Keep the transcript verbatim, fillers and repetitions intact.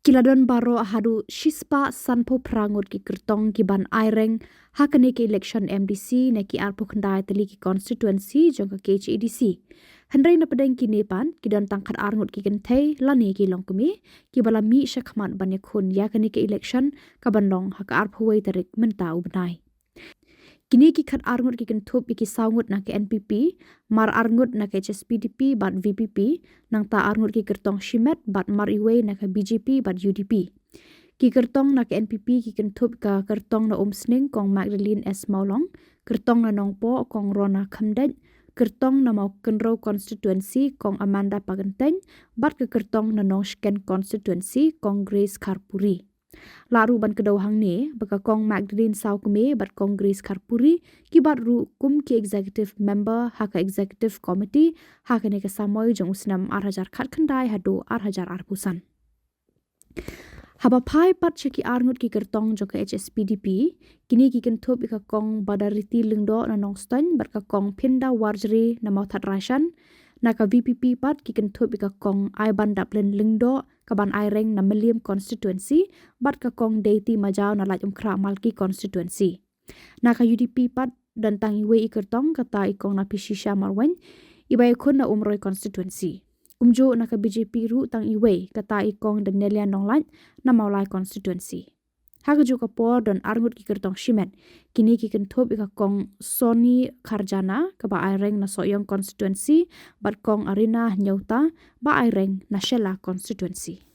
Ki la don baroh haduh shispah sanphew phra ngut ki kyrtong ki ban aireng ha kane ka election M D C na ki arphew khyndai tylli ki constituency jong ka K H A D C. Hynrei na pdeng kine pat, ki don tang khatar ngut ki kynthei lane ki longkmie ki ba la mih shakhmat ban ïakhun ïa kane ka election ka ban long ha ka arphew wei tarik mynta u bnai. Kine ki khatar ngut ki kynthup ïa ki saw ngut na ka N P P, mar ar ngut na ka H S P D P bad V P P, nangta ar ngut ki kyrtong shimet bad mar iwei na ka B J P bad U D P. Ki kyrtong na ka N P P ki kynthup ka kyrtong na Umsning Kong Magdalene S Mawlong, kyrtong na Nongpoh Kong Rona Khymdeit, kyrtong na Mawkynrew constituency Kong Amanda Pakyntein, bad ka kyrtong na Nongshken constituency Kong Grace Kharpuri. Lah ruh ban kdew hangne ba ka Kong Magdalene Sawkmie bad Kong Grace Kharpuri ki bat ruh kum ki executive member ha ka executive committee ha kane ka samoi jong u snem ar hajar khatkhyndai haduh ar hajar arphew san. Haba phai pat sha ki ar ngut ki kyrtong jong ka H S P D P, kine ki kynthup ïa ka Kong Badariti Lyngdoh na Nongstoiñ bad ka Kong Phinda Warjri na Mawthadraishan. Na ka V P P pat ki kynthup ïa ka Kong Aibandaplin Lyngdoh ka ban aireng na Mylliem constituency bad ka Kong Deiti Majaw na Laitumkhrah Malki constituency. Na ka U D P pat don tang iwei i kyrtong, kata i Kong Napishisha Marwein, i ba ïakhun na Umroi constituency. Kumjuh na ka B J P ruh tang iwei, kata i Kong Danelia Nonglait na Mawlai constituency. Ha kajuh ka por don ar ngut ki kyrtong shimet. Kine ki kynthup ïa ka Kong Sony Kharjana ka ba aireng na Sohiong constituency bad Kong Arina Hynñiewta ba aireng na Shella constituency.